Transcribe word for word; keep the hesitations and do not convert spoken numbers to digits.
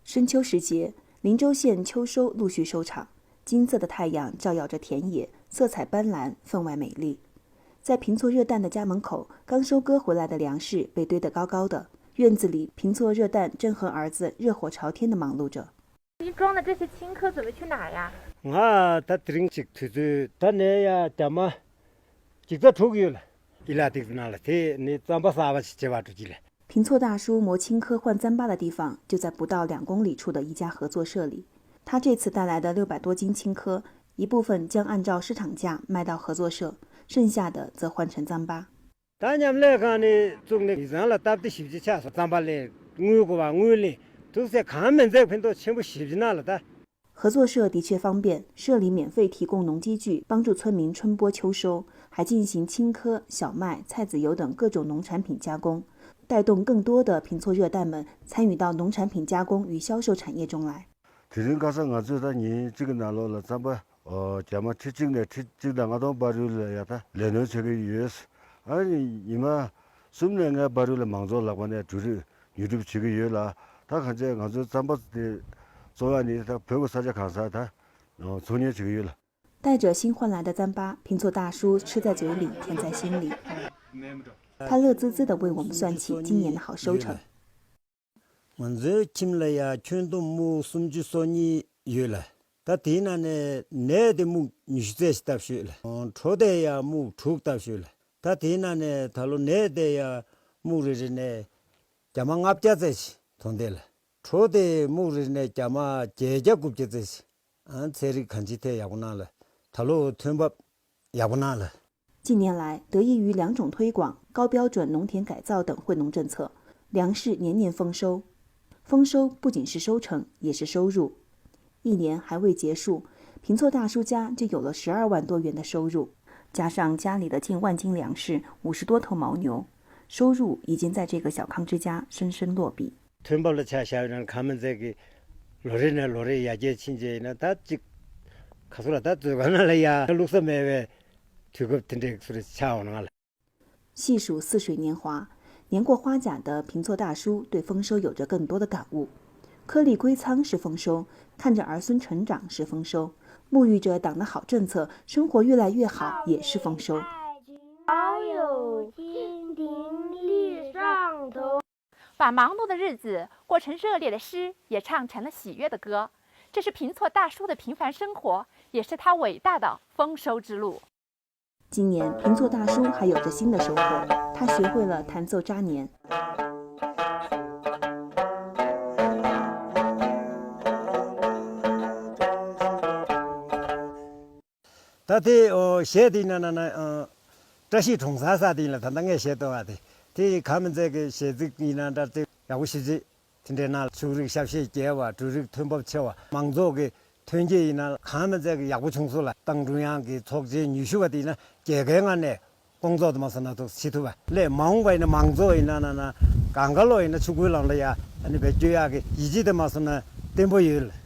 深秋时节，林州县秋收陆续收场，金色的太阳照耀着田野，色彩斑斓，分外美丽。在平措热旦的家门口，刚收割回来的粮食被堆得高高的，院子里平措热旦正和儿子热火朝天地忙碌着。你装的这些青稞准备去哪儿呀？ང་ད་དེ་རིང་ཅིག་དུས་ཚོད་ད་ནས་ཡ་རྒྱ་མ་ཅིག་ད་དྲུག་ཡོད་ལ། ཨི་ལ་ཏིག་ན་ལ་དེ་ནི་རྩམ་པ་ཟ་བ་ཞིག་བྱེད་པ་འགྲོ་གི་ལ། 平措大叔磨青稞换糌粑的地方就在不到两公里处的一家合作社里。他这次带来的六百多斤青稞，一部分将按照市场价卖到合作社，剩下的则换成糌粑。ད་མཉམ་ལས་ཁང་ནས་བཙུགས་ནས་མི་ཚང་ལ་སྟབས་བདེ་ཞེ་པོ་ཅིག་ཆགས་སོང་། རྩམ་པ་ལས་དངུལ་དགོས་པ་དངུལ་ལེན་ཐུག་སའི་གང་མི་འཛེག་ཕན་ཐོགས་ཆེན་པོ་ཞེ་པོ་ཅིག་གནང་ལ་ད། 合作社的确方便，社里免费提供农机具，帮助村民春播秋收，还进行青稞、小麦、菜籽油等各种农产品加工，带动更多的平措热旦们参与到农产品加工与销售产业中来。དེ་རིང་ཁ་སང་ང་ཚོས་ད་ཉིན་གཅིག་གི་ནང་ལོགས་ལ་རྩམ་པ་རྒྱ་མ་ཁྲི་གཅིག་ནས་ཁྲི་གཅིག་དང་ལྔ་སྟོང་བར་དུ་ལ་ཡ་ད་ལས་སྣོན་བྱེད་ཀྱི་ཡོད། ཨ་ནི་ཉི་མ་གསུམ་ནས་ལྔའི་བར་དུ་ལ་མང་ཚོགས་ལག་པ་ནས་འབྲུ་རིགས་ཉོ་སྒྲུབ་བྱེད་ཀྱི་ཡོད་ལ། ད་གང་ཅི་ང་ཚོའི་རྩམ་པ་དེ་བཙོང་ཡ་ནི་ད་བོད་ཀྱི་ས་ཆ་གང་སར་ད་ཚོང་གཉེར་བྱེད་ཀྱི་ཡོད་ལ། 带着新换来的糌粑，平措大叔吃在嘴里，甜在心里。他乐滋滋地为我们算起今年的好收成。 ང་ཚོའི་ཁྱིམ་ལ་ཡ་ཁྱོན་བསྡོམས་སྨུག་སུམ་ཅུ་སོ་གཉིས་ཡོད་ལ། ད་དེའི་ནང་ནས་ནས་དེ་སྨུག་ཉི་ཤུ་རྩ་བཞི་བཏབ་ཤོད་ལ། གྲོ་དེ་ཡ་སྨུག་དྲུག་བཏབ་ཤོད་ལ། ད་དེའི་ནང་ནས་ད་ལོ་ནས་དེ་ཡ་སྨུག་རེ་རེ་ནས་རྒྱ་མ་ལྔ་བརྒྱ་རྩ་བཞི་ཐོན་བསྡད་ལ། གྲོ་དེ་སྨུག་རེ་རེ་ནས་རྒྱ་མ་བརྒྱད་བརྒྱ་དགུ་བརྒྱ་རྩ་བཞི། ཨང་ཚན་རིག་གང་ཅི་ཐད་ཡག་པོ་གནང་ལ། ད་ལོ་ཐོན་འབབ་ཡག་པོ་གནང་ལ། 近年来，得益于两种推广、高标准农田改造等惠农政策，粮食年年丰收。丰收不仅是收成，也是收入。一年还未结束，平措大叔家就有了十二万多元的收入，加上家里的近万斤粮食、五十多头牦牛，收入已经在这个小康之家深深落笔。 ཐོན་འབབ་ལ་ཆ་བཞག་ཡོད་ན་ཁ་མི་འཛེག་གི་ལོ་རེ་ནས་ལོ་རེ་ཡར་རྒྱས་ཕྱིན་རྗེས་ཡིན་ན་ད་ཅིག་ཁ་སོ་ལ་ད་མཛོད་ཁང་ནང་ལ་ཡ་བླུགས་ས་མེད་པའི་དུས་སྐབས་དེ་འདྲའི་སུ་རེ་ཆགས་འོང་ང་ལ། 细数似水年华，年过花甲的平措大叔对丰收有着更多的感悟。颗粒归仓是丰收，看着儿孙成长是丰收，沐浴着党的好政策，生活越来越好也是丰收。保有蜻蜓立上头。 把忙碌的日子过成热烈的诗，也唱成了喜悦的歌。这是平措大叔的平凡生活，也是他伟大的丰收之路。今年，平措大叔还有着新的收获，他学会了弹奏扎年。 ད་དེ་ཨོ་གཞས་དེ་ཡིན་ན་ན་ན་ཨ་བཀྲ་ཤིས་གྲོང་གསར་ས་དེ་ཡིན་ལ། ད་ལྟ་ངས་གཞས་གཏོང་བ་དེ་དེ་གང་མི་འཛད་ཀྱི་གཞས་ཚིག་ཡིན་ན་འདྲ་དེ་ཡག་པོ་ཞེ་ཅིག་དེ་འདྲའི་ནང་ཕྱུགས་རིགས་ཞབས་ཕྱི་རྒྱས་པ། འབྲུ་རིགས་ཐོན་འབབ་ཆེ་བ། མང་ཚོགས་ཀྱི་ཐོན་སྐྱེད་ཡིན་ན་གང་མི་འཛད་ཀྱི་ཡག་པོ་བྱུང་སོང་ལ། ཏང་ཀྲུང་དབྱང་གི་ཚོགས་ཆེན་ཉི་ཤུ་པ་དེ་ཡིན་ན་རྒྱལ་ཁའི་ངང་ནས་སྐོང་ཚོགས་དེ་མ་སོང་ན་ཐུགས་བྱེད་ཐུབ་པ་ལས། མ་འོངས་པ་ཡིན་ན་མང་ཚོགས་ཡིན་ན་ན་ན་གང་ག་ལོ་ཡིན་ན་ཕྱུག་པོའི་ལམ་ལ་ཡ་ཨ་ནི་བེད་སྤྱོད་ཡག་གི་ཡིད་ཆེས་དེ་མ་སོང་ན་བརྟན་པོ་ཡོད་ལ།